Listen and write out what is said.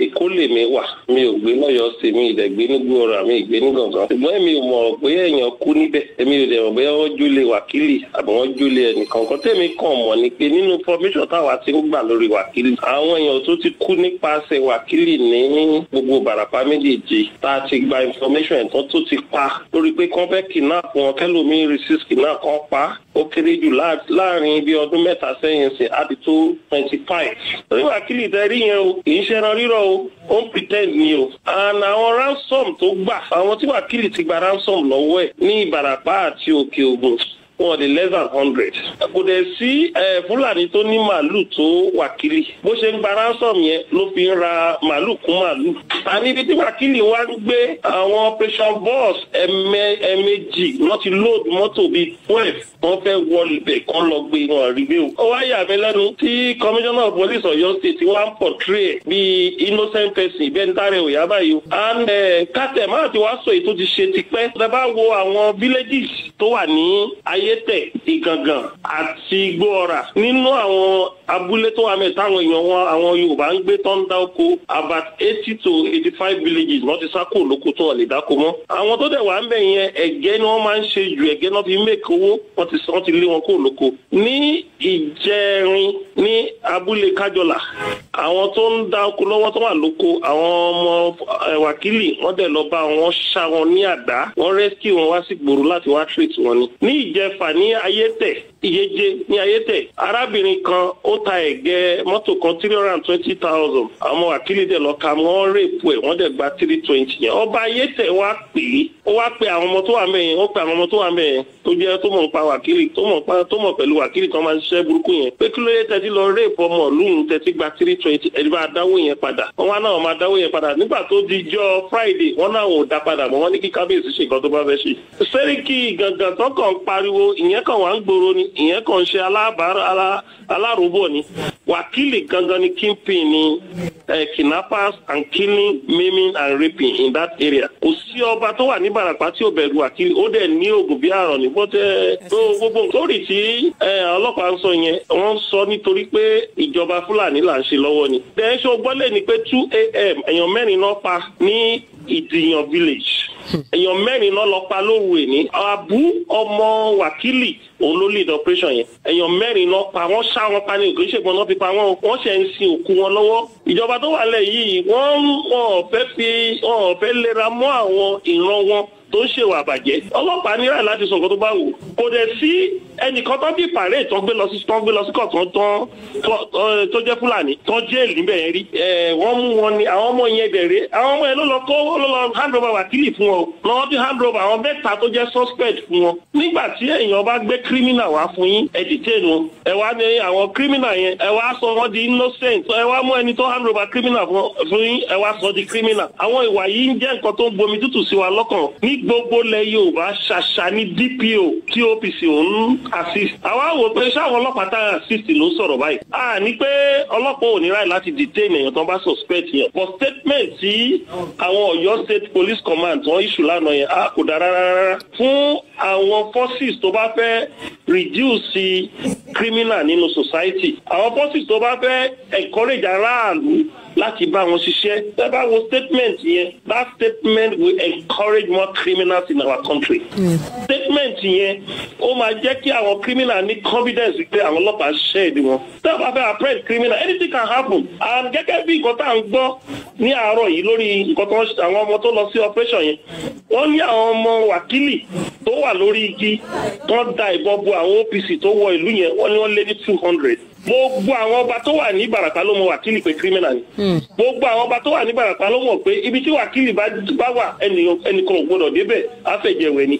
Èkó lèmi wà, mi ò gbé lọ́yọ̀ọ́ sí, mi ìdẹ̀ gbé ní Gbóòrà, mi ìgbé ní Gàngán. Ṣùgbọ́n èmi ò mọ̀ pé èèyàn kú níbẹ̀. Èmi ò dẹ̀ mọ̀ bóyá wọ́n jólè Wákìlì àbí wọ́n jólè ẹnìkan. Nǹkan tèmi kàn mọ̀ ni pé nínú information táwa ti ń gbà lórí Wákìlì, àwọn èèyàn tó ti kú nípasẹ̀ Wákìlì ní gbogbo Ìbàràpá méjèèjì tá a ti gba information ẹ̀tàn tó ti pa lórí pé kán fẹ́ kidnap wọn, kẹlòmíín resist kidnap kan pa, ó kéré jù láàrin bí ọdún 3 sẹ́yìn sí á ti tó 25. Torí Wákìlì tẹ́ rí yẹn o, kì í ṣe ẹran rírọ̀ o, ó ń pretend ni o. And àwọn ransom tó gbà, àwọn tí Wákìlì ti gba ransom lọ́wọ́ ẹ̀ ní Ìbàràpá àti Òkè Ògùn, wọn di less than 100. Kò dẹ̀ sí Fúlàní tó ní màálù tó Wákìlì. Bó ṣe ń gba ransom yẹn ló fi ń ra màálù kún màálù. Àní ibi tí Wákìlì wá ń gbé àwọn operation boss, ẹ̀ẹ̀mejì wọ́n ti load mọ́tò bíi 12, wọ́n fẹ́ wọlé ibẹ̀ kán lọ gbé wọn rí gbé o. Ó wá yà mí lẹ́nu tí Commissioner of Police Ọ̀yọ́ State wá ń portray bíi innocent person bẹ́ẹ̀ ní tààrẹ òyà báyìí o. And kátẹ̀ máa ti wá sọ èyí tó ti ṣe tipẹ́. Tẹ bá wo àwọn villages tó wà ní Ayétẹ̀, Ìgàngàn àti Igbóọrà, nínú àwọn abúlé tó wà mẹ́ táwọn èèyàn wọn, àwọn Yorùbá ń gbé tó ń dá oko, about 80 to 85 villages wọ́n ti sá kúrò lóko tó wọ́n lè dáko mọ́. Àwọn tó dẹ̀ wà ń bẹ̀ yẹn, ẹ̀gẹ́ ni wọ́n máa ń ṣe jù, ẹ̀gẹ́ náà fi make owó. Wọ́n ti lé wọn kúrò lóko. Ní ìjẹrin, ní abúlé Kájọlà, àwọn tó ń dá oko lọ́wọ́ tó wà lóko, àwọn ọmọ Wákìlì wọ́n dẹ̀ lọ bá wọn, ṣá wọn ní àdá, wọ́n rescue wọn wá sí gbòòrò láti wá treat wọn ni. Ní Ìjẹfà ní Ayétẹ̀, Ìyeje ní Ayétẹ̀, arábìnrin kan ó ta ẹ̀gẹ́ mọ́tò kan 320,000. Àwọn Wákìlì dẹ̀ lọ ka wọ́n, rape ẹ̀, wọ́n dẹ̀ gba 320 yẹn. Ọba Ayétẹ̀ wá pè é, ó wá pe àwọn ọmọ tó wà mẹ́yẹn, ó pe àwọn ọmọ tó wà mẹ́yẹn tó jẹ́ tó mọ̀ nípa Wákìlì, tó mọ̀ pa, tó mọ̀ pẹ̀lú Wákìlì tó máa ń ṣiṣẹ́ burúkú yẹn, pé kí ló yẹ tẹ́tí lọ rape ọmọ ìlú, tẹ́tí gba 320, ẹni bá dáwó yẹn padà. Wọ́n wá náà máa dáwó yẹn padà. Nígbà tó di jọ́ Friday, wọ́n náà ò dá padà mọ́. Wọ́n ní kí kábíyèsí ṣe nǹkan tó bá fẹ́ ṣe. Sẹ́ríkì Gàngàn tó kàn ń pariwo, ìyẹn kàn wá ń gbòòrò ni, ìyẹn kàn ń ṣe aláròbọ̀ ni. Wákìlì gangan ni kingpin ni kidnappers and killing, maiming and raping in that area. Kò sí ọba tó wà ní Ìbàràpá tí ò bẹ̀rù Wákìlì. Ó dẹ̀ ní oògùn bí àrọ̀ ní bọ́tẹ́ tó gbogbo sórí tí ọlọ́pàá ń sọ yẹn, wọ́n ń sọ nítorí pé ìjọba Fúlàní là ń ṣe lọ́wọ́ ni. Dẹ̀ ṣe gbọ́lẹ̀ ni pé 2 a.m., èèyàn mẹ́rin náà pa ní Ìdìyàn village, èèyàn mẹ́rin náà lọ pa lóru èní. Àbú ọmọ Wákìlì òun ló lead operation yẹn. Èèyàn mẹ́rin náà pa, wọ́n ṣá wọn pa ní òkè ìṣègùn náà fi pa wọ́n. Wọ́n ṣe ń sin òkú wọn lọ́wọ́. Ìjọba tó wà lẹ̀ yìí, wọ́n wọn ò fẹ́ fi wọn ò fẹ́ lera mọ́ àwọn ìran wọn tó ń ṣèwà àbàjẹ́. Ọlọ́pàá ní ráì láti sọ nǹkan tó bá wù. Kò dẹ̀ sí ẹnìkan tó bí parade tó gbé lọ sí kọ̀tún tán tó jẹ́ Fúlàní tó jail níbẹ̀ yẹn rí. Wọ́n mú wọn ni. Àwọn ọmọ yẹn bẹ̀rẹ̀, àwọn ọmọ yẹn ló lọ kó ló lọ hand over Wákìlì fún wọn, lọ́wọ́ tí hand over àwọn mẹ́ta tó jẹ́ suspect fún wọn. Nígbà tí èèyàn bá gbé criminal wá fún yín, ẹ detain wọn, ẹ wá ní àwọn criminal yẹn, ẹ wá sọ wọn di innocent. Ẹ wá mú ẹni tó hand over criminal fún yín, ẹ wá sọ di criminal. Àwọn ìwà yìí ń jẹ́ nǹkan tó ń gbomi tútù sí wa lọ́kàn ní gbogbo ilẹ̀ Yorùbá. Ṣàṣà ní DPO tí OPC òun assist. Àwa wò pé sáwọn ọlọ́pàá tá assist ló ń sọ̀rọ̀ báyìí. A ní pé ọlọ́pàá ò ní ráì láti detain èèyàn tó bá suspect yẹn, but statement tí àwọn Ọ̀yọ́ State Police Command wọ́n issue lánàá yẹn, a kò dára rárá fún àwọn forces tó bá fẹ́ reduce criminal nínú society, àwọn forces tó bá fẹ́ encourage aráàlú láti bá wọn ṣiṣẹ́. Tẹ́ bá wo statement yẹn, that statement will encourage more criminals in our country. Statement yẹn, ó máa jẹ́ kí àwọn criminal ní confidence pé àwọn ọlọ́pàá ṣiṣẹ́ ìdí wọn. Tẹ́ bá fẹ́ apprehend criminal, anything can happen. And gẹ́gẹ́ bí nǹkan tá à ń gbọ́ ní àárọ̀ yìí lórí nǹkan tó àwọn ọmọ tó lọ sí operation yẹn, wọ́n ní àwọn ọmọ Wákìlì tó wà lórí igi tó ń da ìbọn bo àwọn OPC tó wọ ìlú yẹn, wọ́n ní wọ́n lé ní 200. Gbogbo àwọn ọba tó wà ní Ìbàràpá ló mọ Wákìlì pé criminal ni. Gbogbo àwọn ọba tó wà ní Ìbàràpá ló mọ̀ pé ibi tí Wákìlì bá wà, ẹnìkan ò gbọdọ̀ débẹ̀, á fẹ̀jẹ̀wẹ̀ ni.